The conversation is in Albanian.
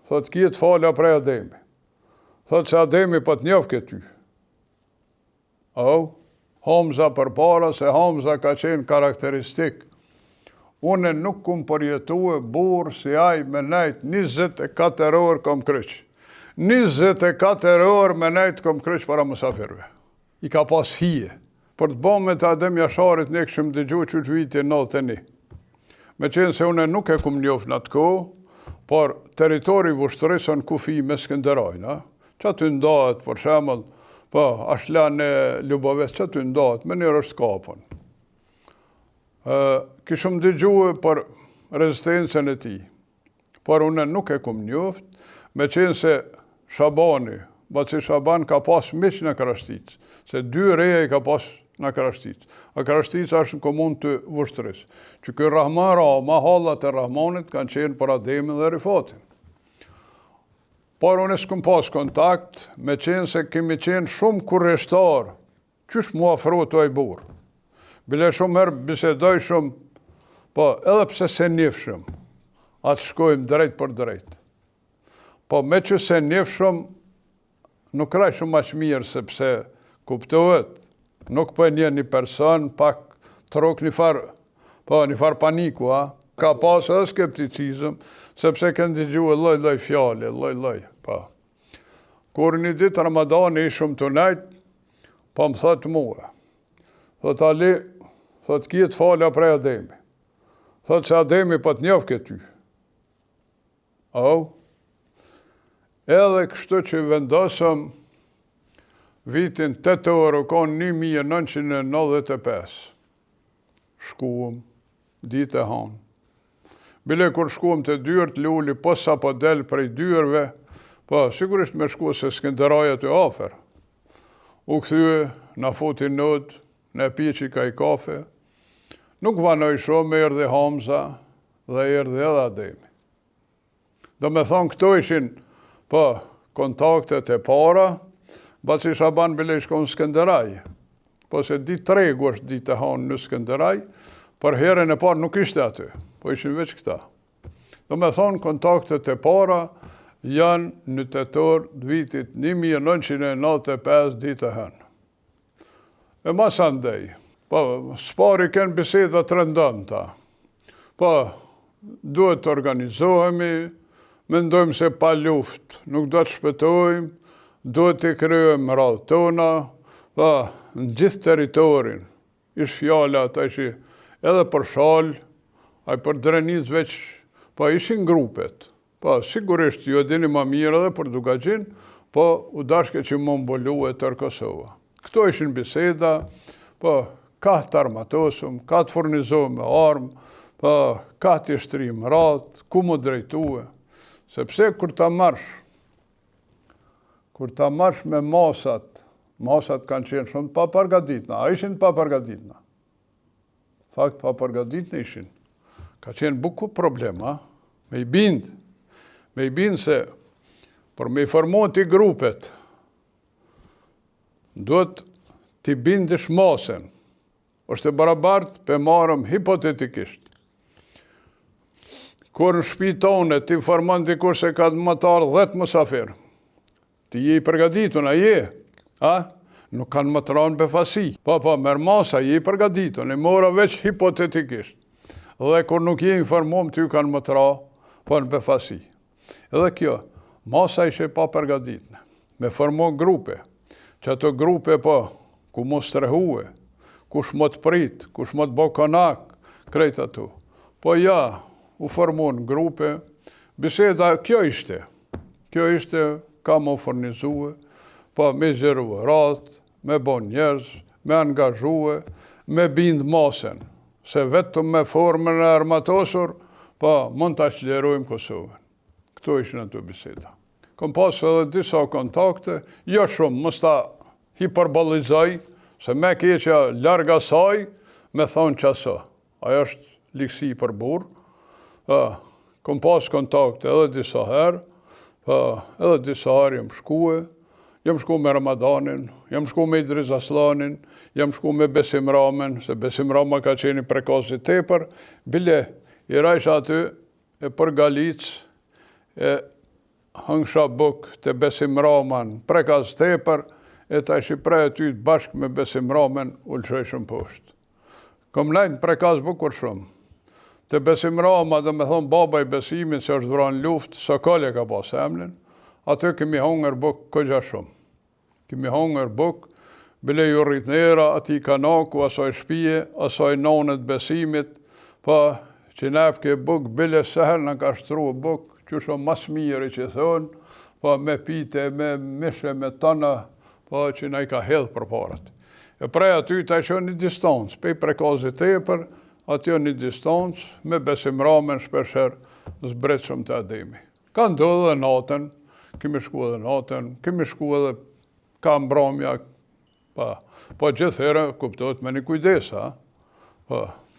Thot, ki të fala prej Ademi. Thot se Ademi po të njofke ty. Au, Hamza përpara se Hamza ka qenë karakteristik. Une nuk kum përjetue burrë si ai me nejt 24 orë komkryq. 24 orë me nejt komkryq para musafirve. I ka pas hije. Për të bame të Adem Jasharit ne kishim dëgju qysh viti 91. Meqenëse une nuk e kum njoft në atë kohë, por territori i Vushtrrisë në kufi me Skënderajn, a? Që aty ndahet, për shembull, po, Ashlan e Lubovec, që aty ndahet, menjëherë është kapun. Kishim dëgjue për rezistencën e tij, por une nuk e kum njoft, meqenëse Shabani, baci Shaban ka pas miq në Krashticë, se dy reja i ka pas në Krashticë. A Krashtica është në komunë të Vushtrrisë. Që ky Rahman Rama, hallat e Rahmanit kanë qenë për Ademin dhe Rifatin. Por unë s'kum pas kontakt, meqenëse kemi qenë shumë kureshtar, qysh m'u afru te ai burrë. Bile shumë herë bisedojshëm, po edhe pse s'e njifshëm, atë shkojmë drejt për drejt. Po meqë s'e njifshëm, nuk rajshëm aq mirë, sepse kuptohet, nuk po e njeh një person, pak të rrok një farë, po, një farë paniku, a? Ka pas edhe skepticizëm, sepse kanë dëgjue lloj-lloj fjale, lloj-lloj, po. Kur një ditë Ramadani ishëm tu nejt, po më thot mua. Thot Ali, thot ki të fala prej Ademi. Thot se Ademi po të njofke ty. Au. Edhe kështu që vendosëm vitin tetor u konë 1995. Shkuëm, ditë e hanë. Bile kur shkuëm te dyert, Luli, po sa po del prej dyerve, po sigurisht me shku se Skënderaj aty afer. U kthye, na futi n'odë, na piqi ka i kafe. Nuk vanoi shumë, erdhi Hamza dhe erdhi edhe Ademi. Do me thonë, këto ishin, po, kontaktet e para, baci Shaban bile shkon në Skënderaj. Po se ditë tregu është ditë e hanë në Skënderaj, për herën e parë nuk ishte aty, po ishin veç këta. Do me thonë, kontaktet e para janë në tetor të vitit 1995 ditë e hënë. E masandej, po, s'pari kenë biseda të rëndomta. Po, duhet të organizohemi, mendojmë se pa luftë nuk do të shpëtojmë, duhet të krijojmë radhët tona, po, në gjithë territorin, ish fjala tashi edhe për Shalë, ai për Drenicë veç, po ishin grupet, Po, sigurisht, ju e dini ma mirë edhe për Dukagjin, po u dashke që m'u mbulue tërë Kosova. Këto ishin biseda, po, kah të armatosëm, kah të furnizojmë me armë, po, kah të shtrijmë radhët, ku m'u drejtue, sepse kur ta marrsh, kur ta marrsh me masat, masat kanë qenë shumë të papargaditna, a ishin të papargaditna? Fakt papërgatitna ishin. Ka qenë bukur problem, a? Me i bind. Me i bind se për me i formu ti grupet, duhet t'i bindësh masën. është e barabartë pe marrëm hipotetikisht. Kur në shpi tone ti formon dikush se ka me t'ardhë 10 musafir, Ti je i përgatitun, a je? A? Nuk kanë me t'ra në befasi. Po, po, merr masa, je i përgatitun, e mora veç hipotetikisht. Dhe kur nuk je informum, ty kanë me t'ra, po në befasi. Edhe kjo, masa ishe papërgatitne. Me formu grupe, që ato grupe, po, ku m'u strehue, kush me të prit, kush me të bo konak, krejt ato. Po ja, u formun grupe, biseda, kjo ishte, Kjo ishte ka m'u furnizue, po me zgjerue radhët, me bo njerëz, me angazhue, me bind masën, se vetëm me formën e armatosur, po mund ta çlirojmë Kosovën. Këto ishin ato biseda. Kom pas edhe disa kontakte, jo shumë, mos ta hiperbolizoj, se me keqja larg asaj, me thonë qaso. Ajo është ligësi për burrë. Kom pas kontakte edhe disa herë, edhe disa herë jam shkue, jam shku me Ramadanin, jam shku me Idriz Aslanin, jam shku me Besim Ramën, se Besim Rama ka qenë i Prekazit tepër, bile i rajsha aty e për Galicë, e. Hëngsha bukë te Besim Rama n'Prekaz tepër, e tashi prej aty bashkë me Besim Ramën u lëshojshëm poshtë. Kom nejt në Prekaz bukur shumë. Te Besim Rama, domethonë baba i Besimit që është vra në luftë, Sokol e ka pas emnin, aty kemi hongër bukë kogja shumë. Kemi hongër bukë, bile ju rrit nera atij kanaku, asaj shpije, asaj none t'Besimit, po që na jepke bukë, bile sa herë na ka shtru bukë, qysh o ma s'miri që thonë, po me pite, me mishe, me tana, po që na i ka hedhë përpara. E prej aty tash o një distancë, pej Prekazit tepër, aty o një distancë, me Besim Ramën shpeshherë zbritshëm te Ademi. Ka ndodhë edhe natën, kemi shku edhe natën, kemi shku edhe ka mbramja, pa, po gjithherë kuptohet me një kujdes, ha? Po.